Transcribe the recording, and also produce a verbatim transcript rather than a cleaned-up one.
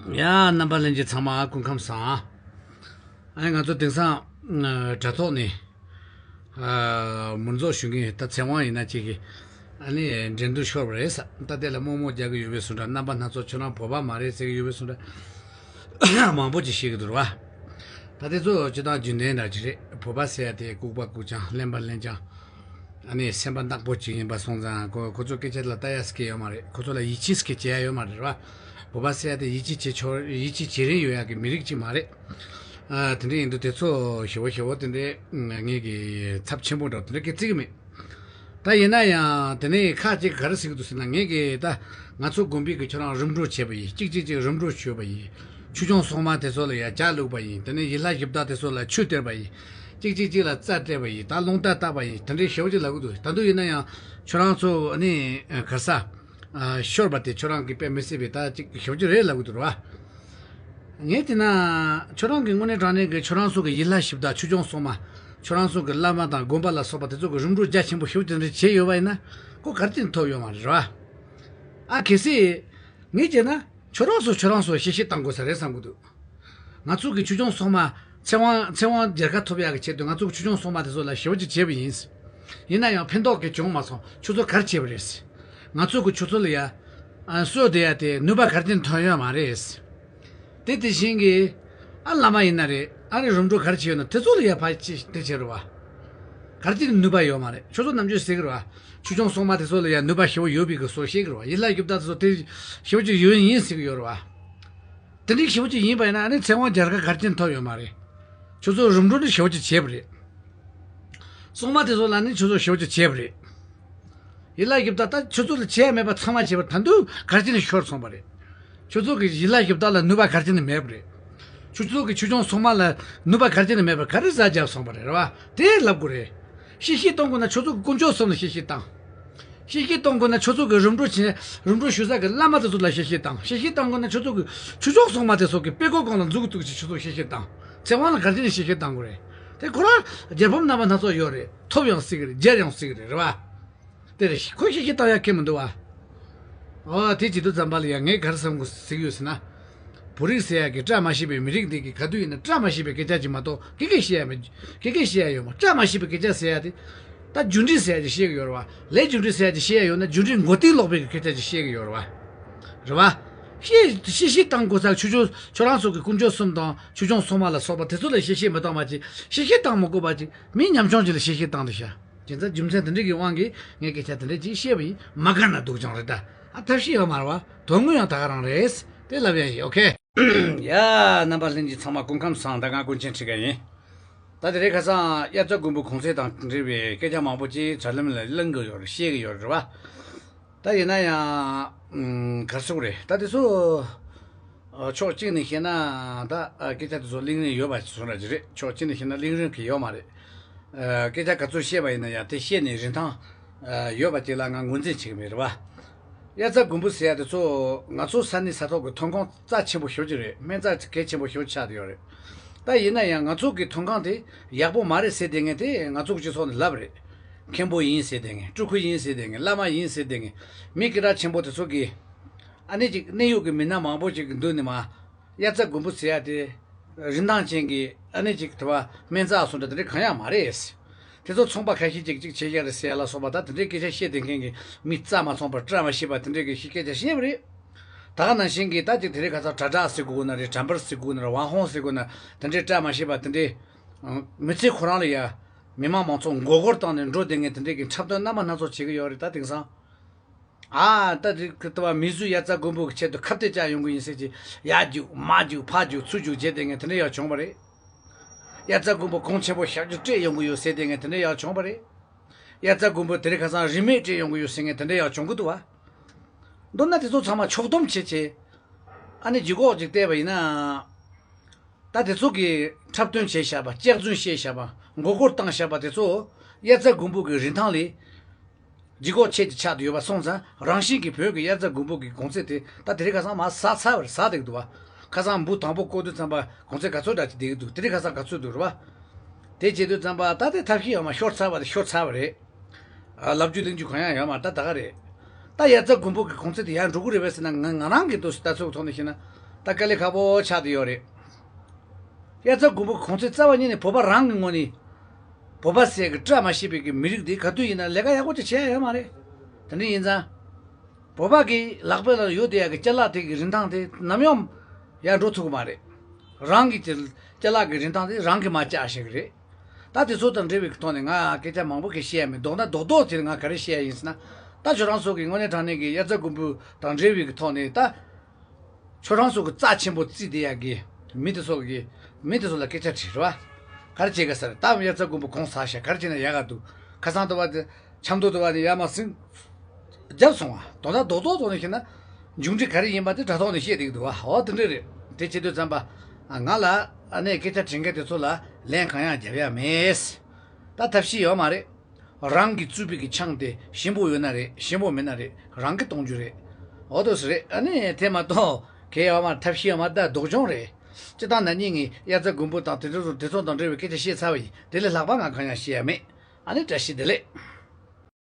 ཡ། རྣམ་པ་ལྷན་རྒྱས་ཚང་མ་སྐུ་ཁམས་བཟང་། ཨ་ནི་ང་ཚོ་དེང་སང་ཨ་དྲ་ཐོག་ནས་ཨ་མུར་འཛོག་ཞུ་མཁན་ད་ཚེ་དབང་ཡིན་ན་ཅིག་གིས་ཨ་ནི་འགྲན་བསྡུར་ཤོར་བ་རེད་ས། ད་དེ་ལ་རྨོ་མོ་རྒྱག་གི་ཡོད་པའི་བཟོ་འདྲ། རྣམ་པ་སྣ་ཚོགས། ཁྱོད་རང་བོད་པ་མ་རེད་ཟེར་གི་ཡོད་པའི་བཟོ་འདྲ་མང་པོ་ཅིག་བཤད་གི་འདུག་ར་བ། ད་དེ་ཚོ་སྤྱིར་བཏང་རྒྱུན་ལྡན་འདྲ་ཅིག་རེད། བོད་པ་ཟེར་ཡ་དེ་ལྐུགས་པ་ལྐུགས་རྐྱང་། གླེན་པ་གླེན་རྐྱང་། ཨ་ནི་སེམས་པ་ནག་པོ་ཅིག་ཡིན་པ་སོང་ཙང་ཁོ་ཁོ་ཚོ་སྐད་ཆ་ལ་ལྟ་ཡ་སྐད་ཡོད་མ་རེད། ཁོ་ཚོ་ལ་ཡིད་ཆེས་སྐད་བྱེད་ཡ་ཡོད་མ་རེད་ར་བ། བོད་པ་ཟེར་ཡ་དེ་ཡིད་ཆེས་བྱེད་ཆོག་ཡིད་ཆེས་བྱེད་རིན་ཡོད་ཡ་གི་མི་རིགས་ཅིག་མ་རེད། ཨ་དེ་འདྲ་ཡིན་དུས་དེ་ཚོ་ཞེ་བོ་ཞེ་བོ་དེ་འདྲའི་ངས་ཀྱི་ཚབས་ཆེན་པོ་འདྲ་དེ་འདྲ་སྐད་བརྩི་གི་མེད། ད་ཡིན་ན་ཡང་དེ་ནས་ཁ་ཅིག་ག་རེ་ཟེར་གི་འདུག་ཟེར་ན། ངས་ཀྱི་ད་ང་ཚོ་དགོན་པའི་གི་ཁྱོད་རང་རིམ་གྲོ་བྱས་པ་ཡིན། གཅིག་གཅིག་གཅིག་རིམ་གྲོ་ཞུས་པ་ཡིན། ཆོས་སྐྱོང་སྲུང་མ་དེ་ཚོ་ལ་ཡ་ཇ་བླུགས་པ་ཡིན། དེ་ནས་ཡུལ་ལྷ་གཞི་བདག་དེ་ཚོ་ལ་ཆུ་སྟེར་བ་ཡིན། གཅིག་གཅིག་གཅིག་ལ་རྩྭ་སྤྲད་པ་ཡིན། ད་རླུང་རྟ་བཏགས་པ་ཡིན། དེ་འདྲའི་ཞེ་པོ་ཅིག་ལབ་གི་འདུག་ད་དུང་ཡིན་ན་ཡང་ཁྱོད་རང་ཚོ་ཨ་ནི་ག་ས་ཨ་ཤོར་བ་དེ་ཁྱོད་རང་གི་དཔེ་མི་སྲིད་པའི་ད་ཅིག་ཞེ་པོ་ཅིག་རེད་ལབ་གི་འདུག་ར་བ། ངས་བལྟས་ན་ཁྱོད་རང་གི་དངོས་གནས་དྲང་གནས་ཀྱི་ཁྱོད་རང་ཚོ་གི་ཡུལ་ལྷ་གཞི་བདག་ཆོས་སྐྱོང་སྲུང་མ། ཁྱོད་རང་ཚོ་གི་བླ་མ་དང་དགོན་པ་ལ་སོགས་པ་དེ་ཚོ་གི་རིམ་གྲོ་རྒྱ་ཆེན་པོ་ཞེ་པོ་ཅིག་འདྲ་བྱས་ཡོད་པ་ཡིན་ན་ཁོ་ག་རེ་བྱས་ནས་ཐོབ་ཡོད་མ་རེད་ར་བ། ཨ་གལ་སྲིད་ངས་བྱས་ན་ཁྱོད་རང་ཚོ་ཁྱོད་རང་ཚོ་གཤེ་གཤེ་བཏང་དགོས་ས་རེད་བསམ་གི་འདུག་ང་ཚོ་གི་ཆོས་སྐྱོང་སྲུང་མ་ཚེ་དབང་ཚེ་དབང་རྒྱལ་ཁ་ཐོབ་ཡག་གི་ཆེད་དུ་ང་ཚོ་གི་ཆོས་སྐྱོང་སྲུང་མ་དེ་ཚོ་ལ་ཞེ་པོ་ཅིག་བྱས་པ་ཡིན། ཡིན་ན་ཡང་ཕན་ཐོགས་ཀྱི་བྱུང་མ་སོང་། ཁྱོད་ཚོ་ག་རེ་བྱས་པ་རེད། ང་ཚོ་གི་ཁྱོད་ཚོ་ལ་ཡ་ཨ་གསོལ་བསྡད་ཡ་དེ་ནུས་པ་ག་རེ་བྱས་ནས་ཐོན་ཡོད་མ་རེད། དེ་དེ་བཞིན་གྱི་ཨ་བླ་མ་ཡིན་ན་རེད། ཨ་རེ་རིམ་གྲོ་ག་རེ་བྱས་ཡོད་ན་དེ་ཚོ་ལ་ཡ་ཕ་ཅི་དེ་བྱས་རེད་བ། ག་རེ་བྱས་ནས་ནུས་པ་ཡོད་མ་རེད། ཁྱོད་ཚོ་ནམ་རྒྱུན་ཟེར་གི་རེད་བ། ཆོས་སྐྱོང་སྲུང་མ་དེ་ཚོ་ལ་ཡ་ནུས་པ་ཞེ་པོ་ཡོད་པའི་གི་བཟོ་བཤད་གི་རེད་བ། ཡུལ་ལྷ་གཞི་བདག་དེ་ཚོ་དེ་ཞེ་པོ་ཅིག་ཡོད་ཡིན་ཟེར་གི་ཡོད་རེད་བ། དེ་འདྲའི་ཞེ་པོ་ཅིག་ཡིན་པ་ཡིན་ན་ཨ་ནི་ཚེ་དབང་རྒྱལ་ཁ་ག་རེ་བྱས་ནས་ཐོབ་ཡོད་མ་རེད། ཁྱོད་ཚོ་རིམ་གྲོ་ནི་ཞེ་པོ་ཅིག་བྱས་པ་རེད། སྲུང་མ་དེ་ཚོ་ལ་ནི་ཁྱོད་ཚོ་ཞེ་པོ་ཅིག་བྱས་པ་རེད། ཡུལ་ལྷ་གཞི་བདག་ད་ཁྱོད་ཚོ་ལ་བྱས་མེད་པ་ཚང་མ་བྱས་པ་ད་དུང་ག་རེ་བྱས་ནས་ཤོར་སོང་བ་རེད། ཁྱོད་ཚོ་གི་ཡུལ་ལྷ་གཞི་བདག་ལ་ནུས་པ་ག་རེ་བྱས་ནས་མེད་པ་རེད། ཁྱོད་ཚོ་གི་ཆོས་སྐྱོང་སྲུང་མ་ལ་ནུས་པ་ག་རེ་བྱས་ནས་མེད་པ་ག་རེ་ཟ་བརྒྱབ་སོང་བ་རེད། རེད་བ། དེ་ལབ་དགོས་རེད། གཤེ་གཤེ་གཏོང་དགོས་ན་ཁྱོད་ཚོ་གི་དཀོན་མཆོག་གསུམ་ལ་གཤེ་གཤེ་བཏང་། གཤེ་གཤེ་གཏོང་དགོས་ན་ཁྱོད་ཚོ་གི་རིམ་གྲོ་བྱེད་རིམ་གྲོ་ཞུ་ས་གི་བླ་མ་དེ་ཚོ་ལ་གཤེ་གཤེ་བཏང་། གཤེ་གཤེ་གཏོང་དགོས་ན་ཁྱོད་ཚོ་གི་ཆོས་སྐྱོང་སྲུང་མ་དེ་ཚོ་གི་དཔྲལ་ཀོ་གང་ལ་འཛུགས་འདུག་ཅིག་ཁྱོད་ཚོ་གཤེ་གཤེ་བཏང་། ཚེ་དབང་ལ་ག་རེ་བྱས་ནས་གཤེ་གཤེ་བཏང་དགོས་རེད། དེ་ཁོ་རང་རྒྱལ་ཕམ་རྣམ་པ་སྣ་ཚོགས་ཡོད་རེད། ཐོབ་ཡང་སྲིད་གི་རེད། རྒྱལ་ཡང་སྲིད་གི་རེད། རེད་བ། དེ་རེད། ཁོས་གཤེ་གཤེ་བཏང་ཡ་ཁེལ་མི་འདུག་བ། ཨོ་དེ་བྱེད་དུས་ཙམ་པ་ལ་ཡང་ངས་ག་རེ་བསམ་དགོས་ཟེར་གི་ཡོད་ཟེར་ན། བོད་རིགས་ཟེར་ཡ་གི་བཀྲ་མ་ཤིས་པའི་མི་རིགས་འདི་གི་ག་དུས་ཡིན་ན་བཀྲ་མ་ཤིས་པའི་སྐད་ཆ་ཅིག་མ་གཏོགས་སྐད་སྐད་བཤད་ཡ་མེད། སྐད་སྐད་བཤད་ཡ་ཡོད་མ། བཀྲ་མ་ཤིས་པའི་སྐད་ཆ་ཟེར་ཡ་དེ། ད་རྒྱུ་འབྲས་ཟེར་ཡ་ཅིག་བཤད་གི་ཡོད་རེད་བ། ལས་རྒྱུ་འབྲས་ཟེར་ཡ་ཅིག་བཤད་ཡ་ཡོད་ན་རྒྱུ་འབྲས་མགོ་རྟིང་སློག་པའི་གི་སྐད་ཆ་ཅིག་བཤད་གི་ཡོད་རེད་བ། རེད་བ། གཤེ་གཤེ་གཤེ་བཏང་དགོས་ས་ཆོས་ཆོས་ཁྱོད་རང་ཚོ་གི་དཀོན་མཆོག་གསུམ་དང་ཆོས་སྐྱོང་སྲུང་མ་ལ་སོགས་པ་དེ་ཚོ་ལ་གཤེ་གཤེ་མི་བཏང་བ་ཅིག་གཤེ་གཤེ་བཏང་མི་དགོས་པ་ཅིག་མི་ཉམ་ཆུང་ཅིག་ལ་གཤེ་གཤེ་བཏང་དེ་ཤ། དེ་ཚོ་རྒྱུ་མཚན་དེ་འདྲ་གི་དབང་གིས་ངས་སྐད་ཆ་དེ་འདྲ་ཅིག་བཤད་པ་ཡིན། མ་དགའ་ན་སྡུག་ཅང་རེད་ད། ཨ་ཐབས་ཤེས་ཡོད་མ་རེད་བ། དོན་དངོས་ཡང་ད་ག་རང་རེད། དེ་ལབ་ཡ་ཡིན། ཨོ་ཁེ། ཡ། རྣམ་པ་ལྷན་རྒྱས་ཚང་མ་སྐུ་ཁམས་བཟང་། ད་ང་ཀུན་མཁྱེན་ཁྲི་ཀ་ཡིན། ད་དེ་རིང་ཁ་སང་དབྱར་རྩྭ་དགུན་འབུ་གོང་ཚད་དང་འབྲེལ་བའི་སྐད་ཆ་མང་པོ་ཅིག་དྲ་ལམ་ལ་གླེང་གི་ཡོད་རེད། བཤད་ཀྱི་ཡོད་རེད་བ། ད་ཡིན་ན་ཡང་ཨུམ་ག་རེ་ཟེར་དགོས་རེད། ད་དེ་ཚོ་ཨ་ཕྱོགས་གཅིག་ནས་བཤད་ན་ད་ཨ་སྐད་ཆ་དེ་ཚོ་གླེང་རིན་ཡོད་པ་བཟོ་འདྲ་ཅིག་རེད། ཕྱོགས་གཅིག་ནས་བཤད་ན་གླེང་རིན་གི་ཡོད་མ་རེད། ཨ་སྐད་ཆ་ག་ཚོད་བཤད་པ་ཡིན་ན་ཡང་དེ་བཤད་ནས་རིན་ཐང་ཨ་ཡོད་པ་ཅིག་ལ་ང་ངོས་འཛིན་བྱེད་ཀྱི་མེད་རེད་བ། དབྱར་རྩྭ་དགུན་འབུ་ཟེར་ཡ་དེ་ཚོ་ང་ཚོ་ས་གནས་ས་ཐོག་གི་ཐོན་ཁུངས་རྩ་ཆེན་པོ་ཞེ་པོ་ཅིག་རེད། སྨན་རྩ་གལ་ཆེན་པོ་ཞེ་པོ་ཆགས་བསྡད་ཡོད་རེད། ད་ཡིན་ན་ཡང་ང་ཚོ་གི་ཐོན་ཁུངས་དེ་ཡག་པོ་མ་རེད་ཟེར་བསྡད་མཁན་དེ་ང་ཚོ་གི་སྤྱི་ཚོགས་ནས་ལབ་རེད། མཁན་པོ་ཡིན་ཟེར་བསྡད་མཁན། སྤྲུལ་སྐུ་ཡིན་ཟེར་བསྡད་མཁན། བླ་མ་ཡིན་ཟེར་བསྡད་མཁན། མི་སྐད་གྲགས་ཆེན་པོ་དེ་ཚོ་གི་ཨ་ནི་ཅིག་གནད་ཡོད་ཀྱི་མི་སྣ་མང་པོ་ཅིག་གི་མདུན་ནས་མ། དབྱར་རྩྭ་དགུན་འབུ་ཟེར་ཡ་དེ་རིན་ཐང་ཅན་གྱི་ཨ་ནི་ཅིག་དེ་བ་སྨན་རྩྭ་སོགས་འདྲ་དེ་འདྲ་གང་ཡང་མ་རེད། དེ་ཚོ་ཚོང་པ་ཁ་ཤས་ཅིག་ཅིག་བྱེད་ཡ་རེད་ཟེར་ཡ་ལ་སོགས་པ་ད་དེ་འདྲའི་སྐད་ཆ་བཤད་བསྡད་མཁན་གྱི་མི་རྩ་མ་ཚང་པ་བཀྲ་མ་ཤིས་པ་དེ་འདྲའི་གི་ཤི་སྐད་ཆ་བཤད་པ་རེད། ད་ག་ནང་བཞིན་གྱི་ད་ཅིག་དེ་རིང་ཁ་སང་དྲ་གྲགས་ཟེར་དགོས་ན་རེད། དྲ་འབར་ཟེར་དགོས་ན་རེད། ཝང་ཧོང་ཟེར་དགོས་ན་དེ་འདྲའི་བཀྲ་མ་ཤིས་པ་དེ་འདྲའི་མི་ཚེ་ཁོ་རང་ལ་ཡ་མི་མང་མང་ཚོགས་མགོ་སྐོར་བཏང་ནས་འགྲོ་བསྡད་མཁན་དེ་འདྲའི་གི་འཁྲབ་སྟོན་རྣམ་པ་སྣ་ཚོགས་བྱེད་ཀྱི་ཡོད་རེད། ད་དེང་སང་། ཨ་ད་དེ་ཁི་ཏི་བ་མི་བཟོས་དབྱར་རྩྭ་དགུན་འབུ་གི་ཆེད་དུ་ཁ་གཏད་བཅག་ཡོང་གི་ཡིན་ཟེར་གྱི་ཡར་རྒྱུག་མར་རྒྱུག་ཕར་རྒྱུག་ཚུར་རྒྱུག་བྱས་བསྡད་མཁན་དེ་འདྲ་ཡང་བྱུང་བ་རེད། དབྱར་རྩྭ་དགུན་འབུ་གོང་ཆེན་པོ་ཞེ་པོ་ཅིག་སྤྲད་ཡོང་གི་ཡོད་ཟེར་བསྡད་མཁན་དེ་འདྲ་ཡང་བྱུང་བ་རེད། དབྱར་རྩྭ་དགུན་འབུ་དེ་རིང་ཁ་སང་རིན་མེད་སྤྲད་ཡོང་གི་ཡོད་ཟེར་མཁན་དེ་འདྲ་ཡང་བྱུང་གི་འདུག་བ། མདོར་ན་དེ་ཚོ་ཚང་མ་ཕྱོགས་བསྡོམས་བྱས་བྱས། ཨ་ནི་ལྗིད་ཁོག་ཅིག་བལྟས་པ་ཡིན་ན། ད་དེ་ཚོ་གིས་འཁྲབ་སྟོན་བྱས་བཞག་པ། སྐྱག་རྫུན་བཤད་བཞག་པ། མགོ་སྐོར་བཏང་བཞག་པ་དེ་ཚོ་དབྱར་རྩྭ་དགུན་འབུ་གི་རིན་ཐང་ལས་ལྗིད་ཁོག་ཆེ་ཅིག་ཆགས་བསྡད་ཡོད་པ་སོང་ཙང་། རང་བཞིན་གྱིས་བོད་ཀྱི་དབྱར་རྩྭ་དགུན་འབུ་གི་གོང་ཚད་དེ་ད་དེ་རིང་ཁ་སང་མར་ཟག་ཚར་བ་རེད། ཟག་བསྡད་ཀྱི་འདུག་བ། ཁ་སང་འབུ་དང་པོ་བརྐོ་དུས་ཙམ་པ་གོང་ཚད་ག་ཚོད་འདྲ་ཅིག་བསྡད་ཀྱི་འདུག་དེ་རིང་ཁ་སང་ག་ཚོད་འདུག་རེད་བ། དེ་བྱེད་དུས་ཙམ་པ་ད་དེ་ཐབས་ཤེས་ཡོད་མ། ཤོར་ཚར་བ་དེ་ཤོར་ཚར་བ་རེད། ཨ་ལབ་རྒྱུ་གླེང་རྒྱུ་གང་ཡང་ཡོད་མ་རེད། ད་ད་ག་རེད། ད་དབྱར་རྩྭ་དགུན་འབུ་གི་གོང་ཚད་དེ་ཡར་འགྲོ་གི་རེད་པས་ཟེར་ན། ང་ང་རང་གི་འདུག་ལྟ་ཚུལ་ཐོག་ནས་བཤད་ན། ད་དཀའ་ལས་ཁག་པོ་ཆགས་བསྡད་ཡོད་རེད། དབྱར་རྩྭ་དགུན་འབུ་གོང་ཚད་རྩ་བ་ཉིད་ནས་བོད་པ་རང་གི་ངོས་ནས། བོད་པ་ཟེར་གི་བཀྲ་མ་ཤིས་པའི་གི་མི་རིགས་འདི་ག་དུས་ཡིན་ན་ལས་ཀ་ཡག་པོ་ཅིག་བྱས་ཡོད་མ་རེད། དེ་འདྲ་ཡིན་ཙང་། བོད་པ་གི་ལག་པ་ལ་ཡོད་བསྡད་ཡག་གི་ཅ་ལག་དེ་གི་རིན་ཐང་དེ་ནམ་ཡང་ཡར་འགྲོ་ཐུབ་ཀྱི་མ་རེད། རང་གི་ཅ་ཅ་ལག་གི་རིན་ཐང་དེ་རང་གིས་མ་བཅག་ཤེས་གི་རེད། ད་དེ་ཚོ་དང་འབྲེལ་བའི་གི་ཐོག་ནས་ང་སྐད་ཆ་མང་པོ་གི་བཤད་ཡ་མེད། མདོར་ན་རྡོག་རྡོག་དེ་ང་ག་རེ་བཤད་ཡ་ཡིན་ཟེར་ན། ད་ཁྱོད་རང་ཚོ་གི་དངོས་གནས་དྲང་གནས་ཀྱི་དབྱར་རྩྭ་དགུན་འབུ་དང་འབྲེལ་བའི་གི་ཐོག་ནས་ད། ཁྱོད་རང་ཚོ་གི་རྩ་ཆེན་པོ་བརྩིས་བསྡད་ཡག་གི་མི་དེ་ཚོ་གི་མི་དེ་ཚོ་ལ་སྐད་ཆ་དྲིས་རེད་བ། ག་རེ་བྱེད་ག་ཟེར། ད་དབྱར་རྩྭ་དགུན་འབུ་གོང་ཟག་ཤག་ག་རེ་བྱས་ན་ཡག་ག་འདུག་ཁ་སང་དུ་བ་དེ་ཆབ་མདོ་དུ་བ་དེ་ཡར་མར་ཟིང་རྒྱབ་སོང་བ། དོན་དག་རྡོག་རྡོག་ཐོག་ནས་བཤད་ན། མཇུག་འབྲས་ག་རེ་ཡིན་པ་དེ་དྲ་ཐོག་ནས་བཤད་བསྡད་ཀྱི་འདུག་བ། འོ་དེ་འདྲ་རེད། དེ་བྱེད་དུས་ཙམ་པ། ང་ལ་ཨ་ནེ་སྐད་ཆ་དྲི་མཁན་དེ་ཚོ་ལ་ལན་གང་ཡང་རྒྱབ་ཡ་མེད། ད་ཐབས་ཤེས་ཡོད་མ་རེད། རང་གིས་བཙུགས་པའི་གི་ཆང་དེ་ཞིམ་པོ་ཡོད་ན་རེད། ཞིམ་པོ་མེད་ན་རེད། རང་གིས་གཏོང་རྒྱུ་རེད། འོ་དོ་སི་རེད། ཨ་ནི་དེ་མ་གཏོགས་གལ་ཡོད་མ་རེད། ཐབས་ཤེས་ཡོད་མ་རེད། ད་སྡུག་སྦྱོང་རེད། སྤྱིར་བཏང་ན་ནིང་ངས་དབྱར་རྩྭ་དགུན་འབུ་དང་དེ་ཚོ་དེ་ཚོ་དང་འབྲེལ་བའི་སྐད་ཆ་བཤད་ཚར་བ་ཡིན། དེ་ལས་ལྷག་པ་ང་གང་ཡང་བཤད་ཡ་མེད། ཨ་ནི་བཀྲ་ཤིས་བདེ་ལེགས།